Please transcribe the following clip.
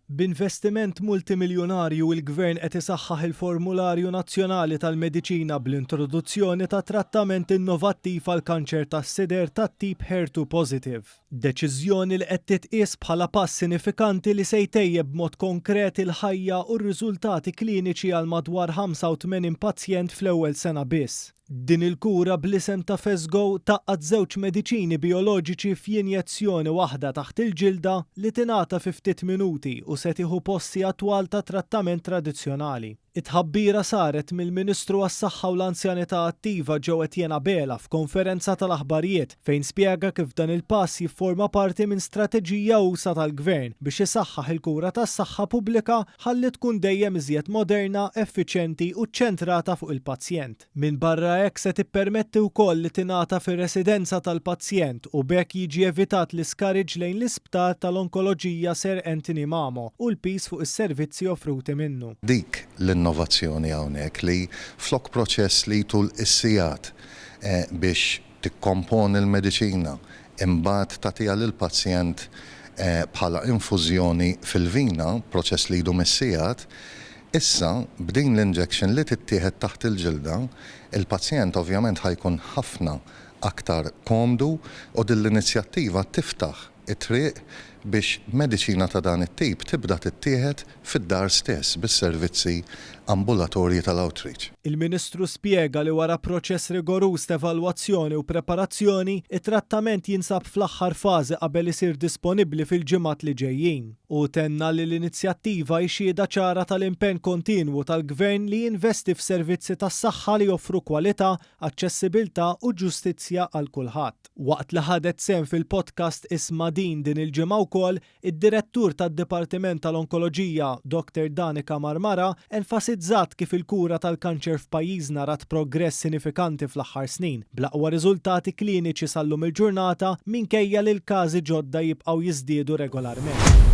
B'investiment multimiljunarju, il-Gvern qed isaħħaħ il-Formularju Nazzjonali tal-Mediċina bl-introduzzjoni ta' trattament innovattiv għall-kanċer tas-sider tat-tip HER2 positive. Deċiżjoni li qed titqies bħala pass sinifikanti li se jtejjeb b'mod konkret il-ħajja u r-riżultati kliniċi għal madwar 85 pazjent fl-ewwel sena biss. Din il-kura bl-isem ta' Phesgo tgħaqqad żewġ mediċini bijoloġiċi f'injezzjoni waħda taħt il-ġilda li tingħata fi ftit minuti u se tieħu post sigħat twal ta' trattament tradizzjonali. It-tħabbira saret mill-Ministru għas-Saħħa u l-Anzjanità Attiva Jo Etienne Abela f'konferenza tal-aħbarijiet fejn spjega kif dan il-pass jifforma parti minn strateġija usa' tal-Gvern biex isaħħaħ il-kura tas-saħħa pubblika ħalli tkun dejjem iżjed moderna, effiċjenti u ċċentrata fuq il-pazjent. Minbarra hekk se tippermetti wkoll li tingħata fir-residenza tal-pazjent u b'hekk jiġi evitat l-iskariġġ lejn l-Isptar tal-Onkoloġija Sir Anthony Mamo u l-piż fuq is-servizzi offruti minnu. Dik l-innovazzjoni hawnhekk li flok proċess li jtul is-sigħat biex tikkomponi l-mediċina imbagħad tagħtiha lill-pazjent bħala infużjoni fil-vina, proċess li jdum is-sigħat, issa b'din l-injection li tittieħed taħt il-ġilda, il-pazjent ovvjament ħa jkun ħafna aktar komdu u din l-inizjattiva tiftaħ it-triq biex mediċina ta' dan it-tip tibda tittieħed fid-dar stess bis-servizzi ambulatorji tal-outreach. Il-Ministru spjega li wara proċess rigoruż t'evalwazzjoni u preparazzjoni, it-trattament jinsab fl-aħħar fażi qabel isir disponibbli fil-ġimgħat li ġejjin. Hu tenna li l-inizjattiva hi xhieda ċara tal-impenn kontinwu tal-Gvern li jinvesti f'servizzi tas-saħħa li joffru kwalità, aċċessibilità u ġustizzja għal kulħadd. Waqt li ħadet sehem fil-podcast Isma' Din din il-ġimgħa wkoll, id-Direttur tad-Dipartiment tal-Onkoloġija, Doctor Danica Marmara, enfasizzat kif il-kura tal-kanċer f'pajjiżna rat progress sinifikanti fl-aħħar snin, bl-aqwa riżultati kliniċi sal-lum il-ġurnata minkejja li l-każi ġodda jibqgħu jiżdiedu regolarment.